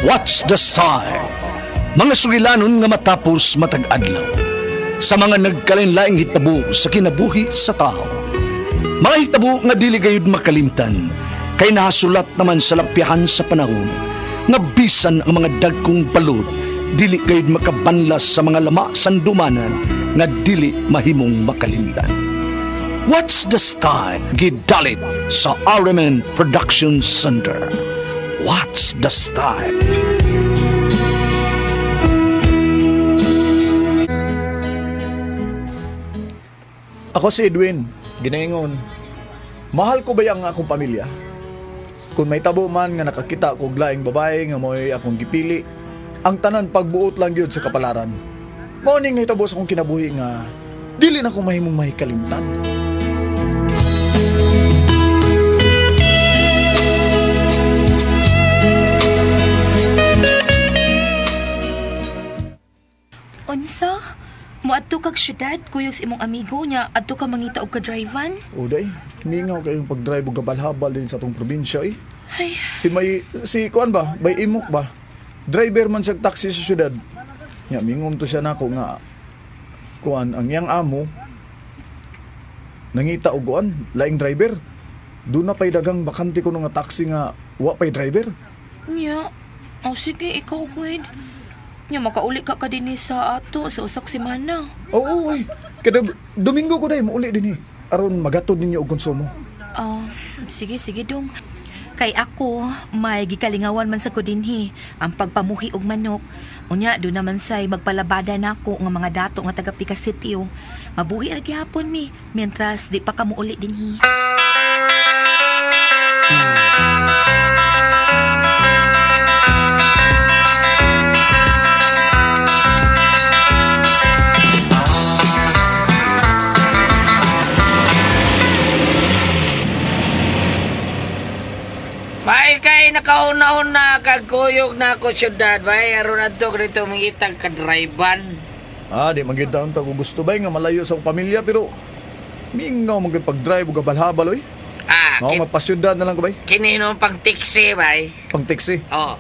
What's the Style? Mga sugilanon nga matapos matag adlaw sa mga nagkalain-laing hitabo sa kinabuhi sa tao. Mga hitabo nga dili gayud makalimtan kay nahasulat naman sa lapyahan sa panahon nga bisan ang mga dagkong balod dili gayud makabanlas sa mga lama sandumanan nga dili mahimong makalimtan. What's the Style? Gidalit sa RMN Production Center. What's the Style? Ako si Edwin, ginaingon. Mahal ko ba ang akong pamilya? Kung may tabo man nga nakakita kog laing babae nga mo'y akong gipili, ang tanan pagbuot lang gyud sa kapalaran. Mao ning nahitabo sa akong kinabuhi nga dili na ko mahimong mahikalimtan. Unsa? Moadto kag syudad kuyog sa imong amigo niya adto ka mangita og kadrivan? Uday, mingaw kayong pag-drive og gabalhabal din sa atong probinsya eh. Ay, Si may si kuan ba, bay imok ba? Driver man sa taxi sa syudad. Nya mingom to siya nako nga kuan ang iyang amo nangita og kuan laing driver. Doon na pa'y dagang bakante ko nga taxi nga wa pa'y driver. niya. Oh, sige, ikaw gud. Nya makauli ka ka dinhi sa ato sa usak semana. Oo, oy. Kada Domingo ko day muuli dinhi. Aron magatod ninyo og konsumo. Oh, sige, sige dong. Kay ako, may gikalingawan man sa ko dinhi ang pagpamuhi og manok. Unya, do naman say magpalabada nako nga mga dato nga taga Pica City. Oh. Mabuhi ra gihapon mi, mientras di pa ka muuli dinhi. Bay kay nakauna-una kag kuyog na ako syudad bay aron adto dito mangitag ka-drivan. Ah, di man gyud taon ta ko gusto bay nga malayo sa akong pamilya pero mingaw man gyud pag-drive og gabalhabal oy. Ah, Mao magpasyudad na lang ko bay. Kini no pang taxi bay. Pang taxi. Oh.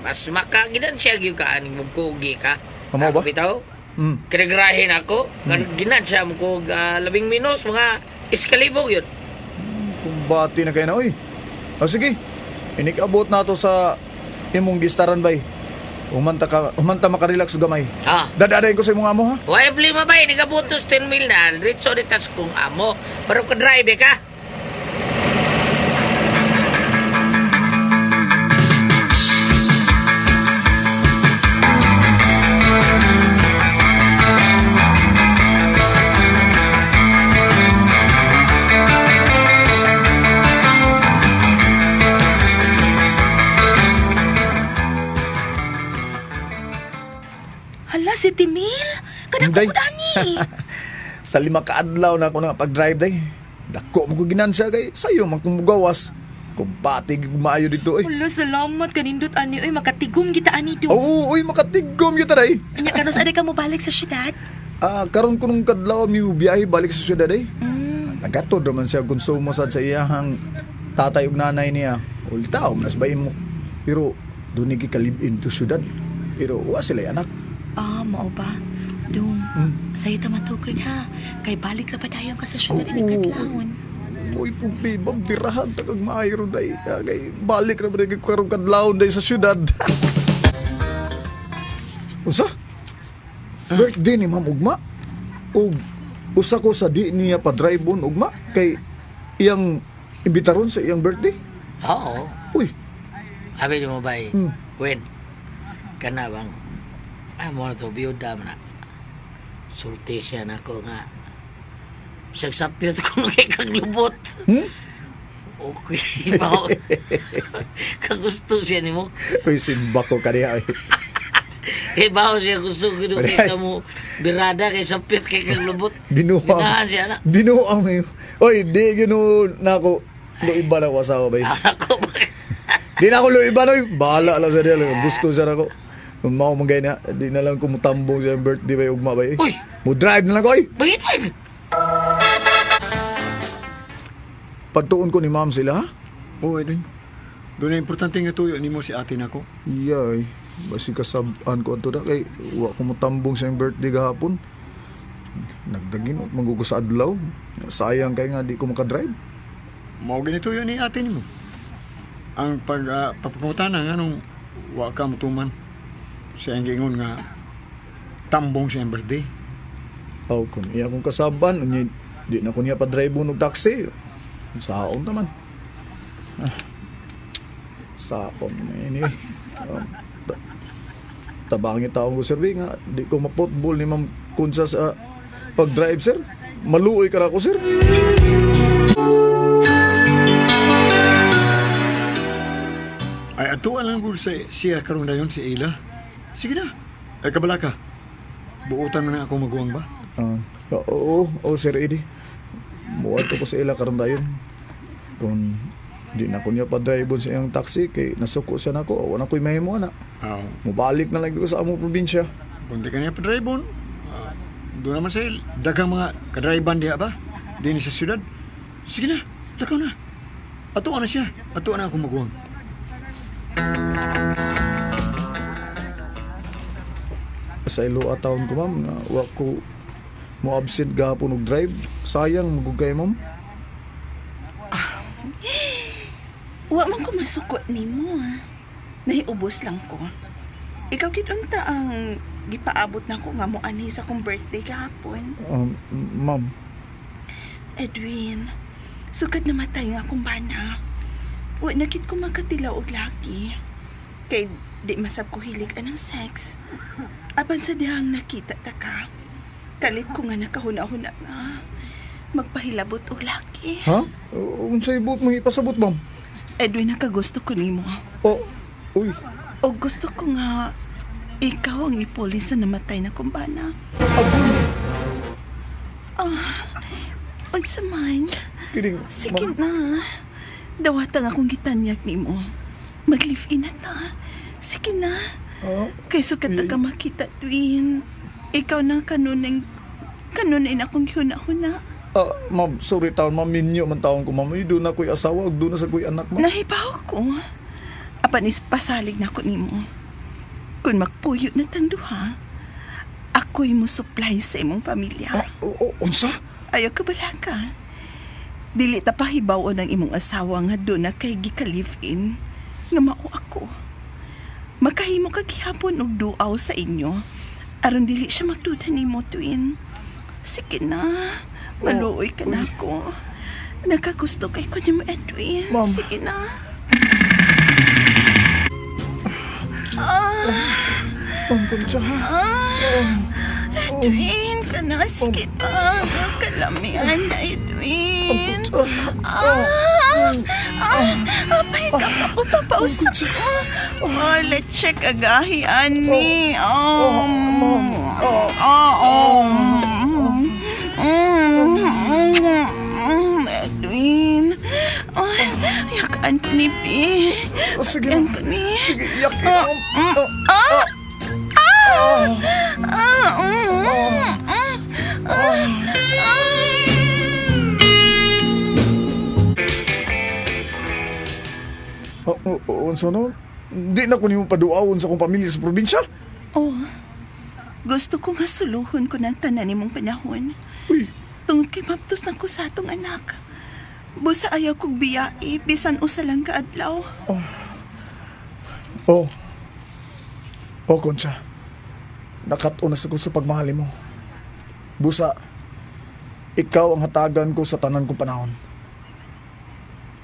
Mas makagidan siya gyud ka aning mugkugi ka. Amo ba? Ako bitaw. Kinagrahin ako, ginan siya mo kog labing minus mga iskalibog yun. Kumbati na kayo na, oy. O sige, inikabot na to sa imong gistaran bay. Humanta ka, humanta makarelax og gamay. Ah. Dadadayin ko sa imong amo ha. Why problema bay, nagabutos 10 mil na, ritso ditas kong amo. Pero ka-drive ka. Hala, si Timil! Kadako Inday. ko dani. Sa 5 ka adlaw na ako na pag-drive day. Dako mo ko ginansya kay sayo man kong mugawas. Kumbati gyud maayo dito oy. Hala, salamat kanindot ani oy makatigom kita ani do. Oo, oy makatigom gyud ta day. Nya karon sa ka mo balik sa syudad? Ah, karon ko nung kadlaw mi biyahe balik sa syudad day. Mm. Nagatod raman siya konsumo sad sa iyahang tatay ug nanay niya. Ultaw mas ba imo. Pero doon ni gikalib-in to syudad. Pero wa sila anak. Ah, mao ba? Dong, sayo ta matugod ha. Kay balik ra pa dayon ka sa syudad Oo. ining kadlawon. Uy, problema, dirahan ta kag maayo day. Kay balik ra ba kay karong kadlawon day sa syudad. Unsa? Birthday ni Ma'am Ugma? Og usa ko sa di niya pa-drive-on ugma kay iyang imbitaron sa iyang birthday. Oo. Uy, Abi mo bay. Hmm. Wen. Kana bang mo na to biyuda man na. Sulti siya nako nga. Sagsapyot ko kay kag lubot. Hmm? Okay ba? Kagusto siya nimo. Uy, simba ko kaniya. Ay. Kay bawo siya gusto ko kay kamo birada kay sapyot kay kag lubot. Binuang. Ginahan siya na. Binuang na yun. Oy, di ginu na ako. Luiba na ako asawa ba? Ako ba? Di na ako luiba na. Bahala lang sa diya. Gusto siya na ako. Kung mao man gaya na, di na lang kumutambong siya yung birthday ba ugma ba? Uy! Mo drive na lang ko oy. Bakit ba? Pagtuon ko ni ma'am sila ha? Oo, Edwin. Doon na importante nga tuyo nimo si ate nako. Iyay, basi kasabaan ko ato da kay wa ko motambong sa iyang birthday gahapon. Nagdagin at manggugo sa adlaw. Sayang kay nga di ko makadrive. Mao gini tuyo ni ate nimo. Ang pag papangutana nganong wa ka motuman sa iyang giingon nga tambong sa iyang birthday. Aw, kung iya akong kasaban, unya, di na ko niya pa-drive og taxi. Saon naman. Ah, saon naman anyway. Um, ta- tabangi taong ko, sir, B, nga di ko mapotball ni Ma'am Kunsa sa pag-drive, sir. Maluoy ka ra ko, sir. Ay ato lang gud sa siya karon dayon si Ila. Sige na. Ay kabala ka. Buotan man na ako maguwang ba? Ah, oo, oo, Sir Eddie. Muadto ko sa ila karon dayon. Kung di na ko niya pa-drive sa iyang taxi kay nasuko siya nako, wala ko'y mahimo na. Aw, Mubalik na lang ko sa among probinsya. kung di ka niya pa-drive-on, doon naman sa daghang mga kadriban diha ba? Dini sa syudad. Sige na, lakaw na. Ato na siya. Ato na ako maguwang. Sa ilo taon ko, ma'am, na wa ko mo absent gahapon og drive. Sayang magugay, ma'am. Wa man ko masukot nimo ah. Nahiubos lang ko. Ikaw gid unta ang gipaabot nako nga moanhi sa akong birthday gahapon. Ma'am, Edwin, sukad namatay nga akong bana. Wa na gid ko makatilaw og laki. Kay di masab ko hilig anang sex. Apan sa dihang nakita ta ka. Kalit ko nga nakahuna-huna nga magpahilabot og laki. Ha? Unsay buot mong ipasabot, ma'am? Edwin, nakagusto ko nimo. Oh, uy, O gusto ko nga ikaw ang ipuli sa namatay na kumbana. agoy. Unsa man, Kining, sige ma'am. na. Dawata nga akong gitanyag nimo. Mag-live-in na ta. Sige na. Ah, Kay sukat na ka makita, twin. Ikaw na kanunay, kanunay na akong huna-huna. ah, ma'am, sorry taon, ma'am, minyo man taon ko, ma'am. Uy, doon na ko'y asawa, ug doon na sa ko'y anak, ma'am. Nahibaw ko. Apan ispasalig na ko nimo. Kung magpuyo na tang duha, ako'y mo supply sa imong pamilya. Ah, unsa? Ayaw ka bala ka. Dili ta pahibaw-on ang imong asawa nga doon na kay gika-live-in. Nga mao ako. Makahimo ka gihapon og duaw sa inyo. Aron dili siya magduda nimo, twin. Sige na. Maluoy ka na ako. Nakagusto kay ko nimo, Edwin. Ma'am. Sige na. Ma'am, Concha, ha? Ah, Edwin, ka na. Sige na. Kalamian na, Edwin. Ah, Ah! Ah! Ah! Pahinga pa ko, papausap ko. Oh, let's check agahi, ani. Oh, oh, oh. Edwin. Ay, yakaan ko ni P. Sige, Yakaan ma'am. ko ni. Sige, yakin, ma'am. Ah, Ah! Ah! Ah! Mm, mm, ah, ah. ah, oh, unsa no? Di na ko nimo paduawon sa akong pamilya sa probinsya. Oh, gusto ko nga suluhon ko ng tanan nimong panahon. Uy, Tungod kay maptos na ko sa atong anak. Busa ayaw kog biyae, bisan usa lang ka adlaw. Oh. Oh, Concha. Nakat-on na sa ko sa pagmahal mo. Busa, ikaw ang hatagan ko sa tanan kong panahon.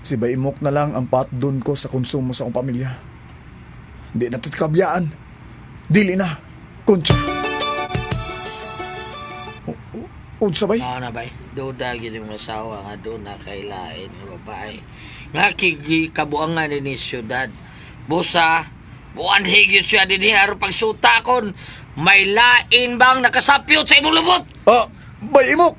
Si Baimok na lang ang patdon ko sa konsumo sa akong pamilya. Hindi na kabiyaan. Dili na, Concha. Unsa bay? Mao na bay, duda gyud yung asawa nga doon na kay lain nga babae. Nga kigi kabuangan ni syudad. Busa, buwan higit siya dinhi aron pagsuta kon may lain bang nakasapyot sa imong lubot? Ah, Baimok!